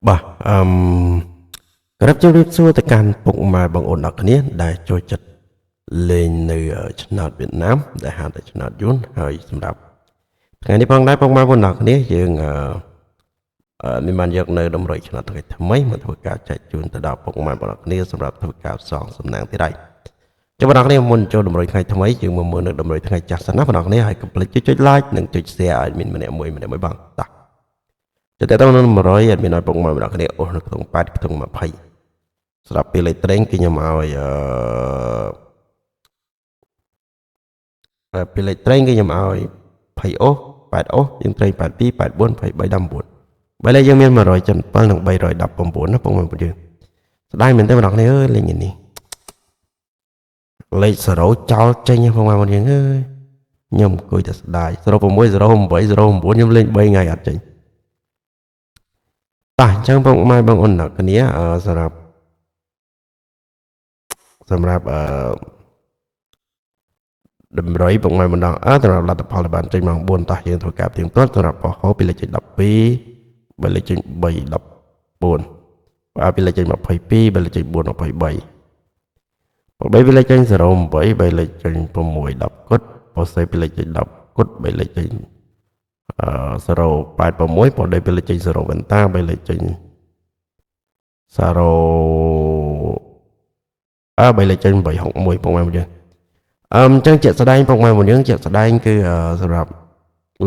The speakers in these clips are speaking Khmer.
បាទអឹមក្រាបជម្រាបសួរទៅកាន់ពុកម៉ែបងប្អូនអរគ្នាដែលចូលចិត្តលេងនៅឆ្នោតវៀតណាមដែលហៅថាឆ្នោតយួនហើយសម្រាប់ថ្ងៃនេះផងដែរពុកម៉ែបងប្អូនអរគ្នាយើងនេះបានយកនៅតម្រុយឆ្នោតថ្ងៃថ្មីមកធ្វើការចែកជូនទៅដល់ពុកម៉ែបងប្អូនអរគ្នាសម្រាប់ធ្វើការផ្សងសំណាងទៀតហើយចុះបងប្អូនគ្នាមុនចូលតម្រុយថ្ងៃថ្មីយើងមកមើលនៅតម្រុយថ្ងៃចាស់សិនណាបងប្អូនគ្នាហើយកុំភ្លេចចុច like និងចុច share ឲ្យមានម្នាក់មួយម្នាក់មួយបងតោះចុះតើតើនឹង100អត់មានឲ្យពុកម៉ែបងប្អូនគ្នាអូសនៅក្នុង8ក្នុង20សម្រាប់ពេលលេខត្រេងគឺខ្ញុំឲ្យពេលលេខត្រេងគឺខ្ញុំឲ្យ20អូស8អូសយើងត្រេង82 84 23 19បើលេខយើងមាន177និង319ណាពុកម៉ែបងប្អូនយើងស្ដាយមែនទេបងប្អូនគ្នាអើយលេខនេះលេខ0ចោលចេញបងប្អូនយើងអើយខ្ញុំអង្គុយតែស្ដាយ06 08 09ខ្ញុំលេង3ថ្ងៃអត់ចេញតោះអញ្ចឹងបងម៉ែបងអូនអ្នកគ្នាសម្រាប់តម្រុយបងម៉ែម្ដងសម្រាប់លទ្ធផលដែលបានចេញម៉ោង4តោះយើងធ្វើការផ្ទៀងផ្ទាត់សម្រាប់បោះពីលេខចេញ12បើលេខចេញ3 14បើពីលេខចេញ22បើលេខចេញ4 23បើពីលេខចេញ08បើលេខចេញ6 10គុតបើសេពីលេខចេញ10គុតបើលេខចេញ086បើពីលេខចេញ0វ៉ែនតាបើលេខចេញ0បើលេខចេញ861បងប្អូនយើងអញ្ចឹងជាក់ស្ដែងពុកម៉ែបងយើងជាក់ស្ដែងគឺសម្រាប់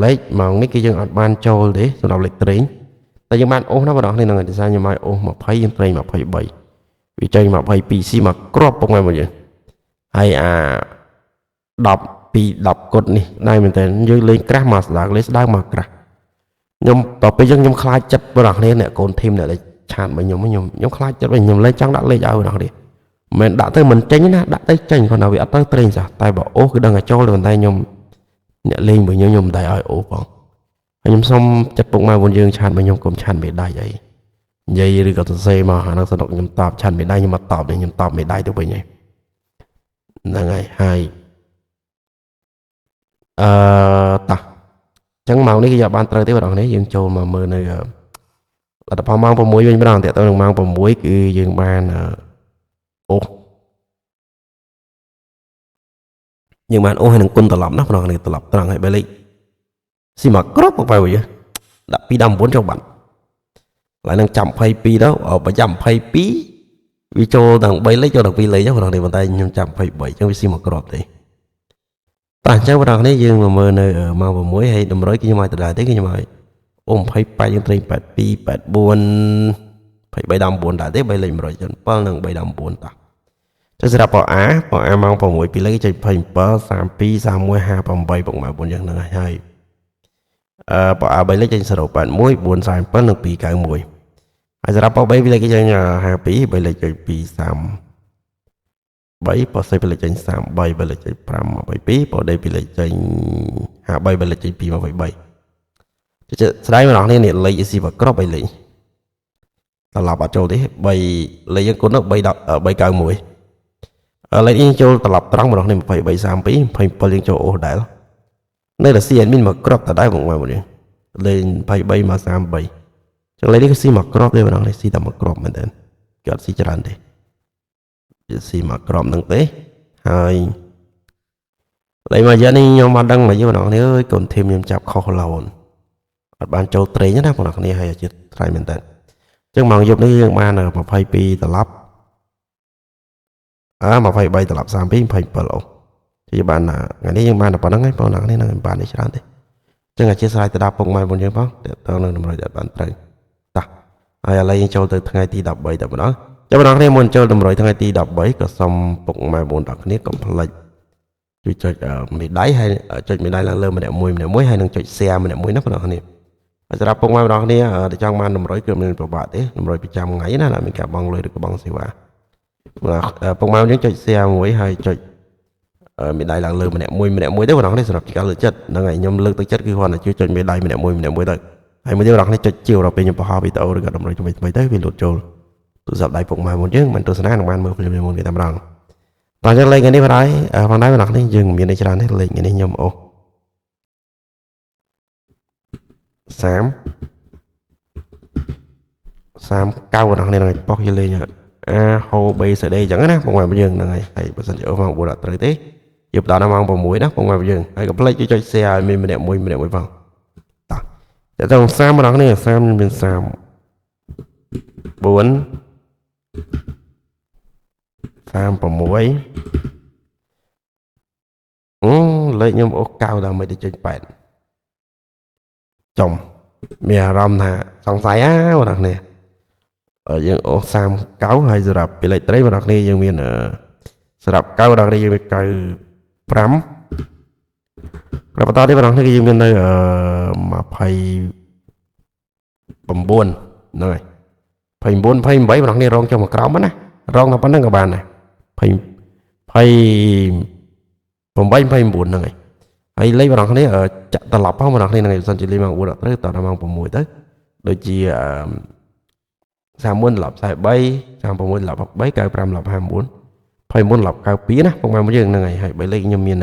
លេខម៉ោងនេះគឺយើងអត់បានចូលទេសម្រាប់លេខត្រេងតែយើងបានអូសណាបងប្អូននឹងដោយសារខ្ញុំឲ្យអូស20យើងត្រេង23វាចេញ22ស៊ីមកគ្រាប់ពុកម៉ែបងយើងហើយអា10ពី10គុតនេះដែរមែនតើយើងលេងក្រាស់មកស្ដាងលេងស្ដាងមកក្រាស់ខ្ញុំដល់ពេលយើងខ្ញុំខ្លាចចិត្តបងប្អូនអ្នកកូនធីមអ្នកដែលឆាតមកខ្ញុំខ្ញុំខ្លាចចិត្តវិញខ្ញុំលេងចង់ដាក់លេខឲ្យបងប្អូនមិនដាក់ទៅមិនចេញណាដាក់ទៅចេញគាត់ថាវាអត់ទៅត្រេងសោះតែបើអូសគឺដឹងតែចូលប៉ុន្តែខ្ញុំអ្នកលេងរបស់ខ្ញុំខ្ញុំមិនដែរឲ្យអូសផងហើយខ្ញុំសុំចិត្តពុកម៉ែបងយើងឆាតមកខ្ញុំកុំឆាតមេដៃអីនិយាយឬក៏សរសេរមកអានោះសនុកខ្ញុំតបឆាតមេដៃខ្ញុំអត់តបទេខ្ញុំតបមេដៃទៅវិញហ្នឹងហើយហើយតោះអញ្ចឹងម៉ោងនេះគឺយកបានត្រូវទេបងប្អូនយើងចូលមកមើលនៅលទ្ធផលម៉ោង6វិញម្ដងតើទៅនឹងម៉ោង6គឺយើងបានអូសយើងបានអូសហើយនឹងគុណត្រឡប់ណាបងប្អូនត្រឡប់ត្រង់ហើយបែលេខស៊ីមកគ្រាប់បើវិញដាក់2 19ចូលបាត់ឡើយនឹងចាំ22ទៅបើចាំ22វាចូលទាំង3លេខចូលទាំង2លេខហ្នឹងបងប្អូនប៉ុន្តែខ្ញុំចាំ23អញ្ចឹងវាស៊ីមកគ្រាប់ទេតោះអញ្ចឹងបងប្អូនយើងមកមើលនៅម៉ោង6ហើយតម្រុយគឺខ្ញុំឲ្យដដែលទេគឺខ្ញុំឲ្យអូ28យើងត្រេង82 84 23 19ដែរទេ3លេខ177និង3 19តោះចុះសម្រាប់បអាបអាម៉ោង6ពីលេខចេញ27 32 31 58ពុកម៉ែបងយើងហ្នឹងហើយបអា3លេខចេញ081 447និង291ហើយសម្រាប់ប3ពីលេខចេញ52 3លេខចេញ2 3បសេពីលេខចេញ33 3លេខចេញ5 22បដពីលេខចេញ53 3លេខចេញ2 23ចុះស្ដាយម្ដងនេះលេខស៊ីបក្រប3លេខត្រឡប់អត់ចូលទេ3លេខយើងគុណទៅ3 391លេខនេះចូលត្រឡប់ត្រង់ម្ដងនេះ23 32 27យើងចូលអូសដែរនៅតែស៊ីអត់មានមកក្របតដែរបងប្អូននេះលេខ23មក33ចឹងលេខនេះគឺស៊ីមកក្របទេម្ដងនេះស៊ីតែមកក្របមែនតើគេអត់ស៊ីច្រើនទេវាស៊ីមកក្របហ្នឹងទេហើយលេខមកយ៉ាងនេះខ្ញុំអត់ដឹងមកយូរម្ដងនេះអើយកូនធីមខ្ញុំចាប់ខុសឡូនអត់បានចូលត្រេងណាបងប្អូនគ្នាហើយជាតិត្រៃមែនតើចឹងម៉ោងយប់នេះយើងបាន22ត្រឡប់23ត្រឡប់32 27អូជាបានថ្ងៃនេះយើងបានតែប៉ុណ្្នឹងឯងបងប្អូននេះនឹងបាននេះច្រើនទេចឹងអធិស្ឋានទៅដល់ពុកម៉ែបងយើងផងតើតើនឹងតម្រុយដែលបានត្រូវតោះហើយឥឡូវយើងចូលទៅថ្ងៃទី13តែម្ដងចាំបងប្អូនគ្នាមុនចូលតម្រុយថ្ងៃទី13ក៏សូមពុកម៉ែបងប្អូនគ្នាកុំភ្លេចជួយចុចមេដៃហើយចុចមេដៃឡើងលើម្នាក់មួយម្នាក់មួយហើយនឹងចុច share ម្នាក់មួយណាបងប្អូនគ្នាហើយសម្រាប់ពុកម៉ែបងប្អូនគ្នាដែលចង់បានតម្រុយគឺមានពិបាកទេតម្រុយប្រចាំថ្ងៃណាមានការបង់លុយឬក៏បង់សេវាពុកម៉ែយើងចុច share មួយហើយចុចមេដៃឡើងលើម្នាក់មួយម្នាក់មួយទៅបងប្អូនសម្រាប់ការលើកចិត្តហ្នឹងហើយខ្ញុំលើកទឹកចិត្តគឺគ្រាន់តែជួយចុចមេដៃម្នាក់មួយម្នាក់មួយទៅហើយមួយទៀតបងប្អូនចុចជាវដល់ពេលខ្ញុំបង្ហោះវីដេអូឬក៏តម្រុយថ្មីថ្មីទៅវាលូតចូលទូរស័ព្ទដៃពុកម៉ែមុនយើងមិនទស្សនានឹងបានមើលភ្លាមៗមុនគេតែម្ដងតោះអញ្ចឹងលេខថ្ងៃនេះបងផងដែរបងប្អូនយើងមាននេះច្រើនទេលេខថ្ងៃនេះខ្ញុំអូស30 39បងប្អូនហ្នឹងហើយប៉ុសយើងលេង A ហូ B C D អញ្ចឹងណាបងប្អូនយើងហ្នឹងហើយហើយបើសិនជាអូសម៉ោង9អត់ត្រូវទេយើងបន្តដល់ម៉ោង6ណាបងប្អូនយើងហើយកុំភ្លេចចុច share ឲ្យមានម្នាក់មួយម្នាក់មួយផងតោះតែតោះ30បងប្អូន30មាន34 36អឺលេខខ្ញុំអូស9ដល់មិនទៅចេញ8ចំមានអារម្មណ៍ថាសង្ស័យអាបងប្អូននេះយើងអូស39ហើយសម្រាប់ពីលេខត្រីបងប្អូនយើងមានសម្រាប់9បងប្អូនយើងមាន95ក្របន្តទៀតបងប្អូនយើងមាននៅ29ហ្នឹងហើយ29 28បងប្អូនរងចុះមកក្រោមណារងតែប៉ុណ្្នឹងក៏បានដែរ20 28 29ហ្នឹងហើយហើយលេខបងប្អូនចាក់ត្រឡប់ផងបងប្អូនហ្នឹងហើយបើសិនជាលេខម៉ោង4អត់ត្រូវតដល់ម៉ោង6ទៅដូចជា31ត្រឡប់43 36ត្រឡប់63 95ត្រឡប់59 29ត្រឡប់92ណាបងប្អូនយើងហ្នឹងហើយហើយបើលេខខ្ញុំមាន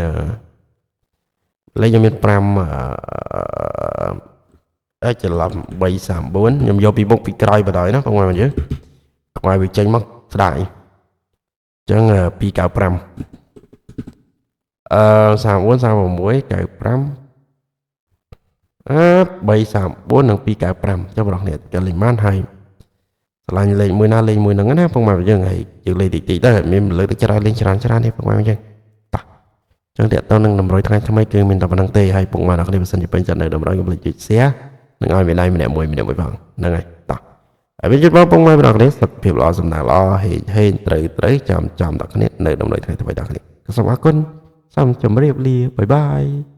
លេខខ្ញុំមាន5អឺច្រឡំ3 34ខ្ញុំយកពីមុខពីក្រោយបណ្ដោយណាបងប្អូនយើងខ្មៅវាចេញមកស្ដាយអញ្ចឹង295អឺ34 36 95អឺ334និង295ចុះបងប្អូនក៏លេខបានហើយឆ្លាញ់លេខមួយណាលេខមួយហ្នឹងណាបងប្អូនយើងហើយយើងលេខតិចតិចទៅមានលើកទៅច្រើនលេងច្រើនច្រើនទេបងប្អូនយើងតោះចឹងតើតើនឹងតម្រុយថ្ងៃថ្មីគឺមានតែប៉ុណ្្នឹងទេហើយពុកម៉ែអ្នកគ្នាបើសិនជាពេញចិត្តនៅតម្រុយកុំភ្លេចចុច share និងឲ្យមានដៃម្នាក់មួយម្នាក់មួយផងហ្នឹងហើយតោះហើយវិញជូនបងពុកម៉ែអ្នកគ្នាសុខភាពល្អសំណាងល្អហេងហេងត្រូវត្រូវចាំចាំដល់គ្នានៅតម្រុយថ្ងៃថ្មីដល់គ្នាសូមអរគុណសូមជម្រាបលាបាយបាយ។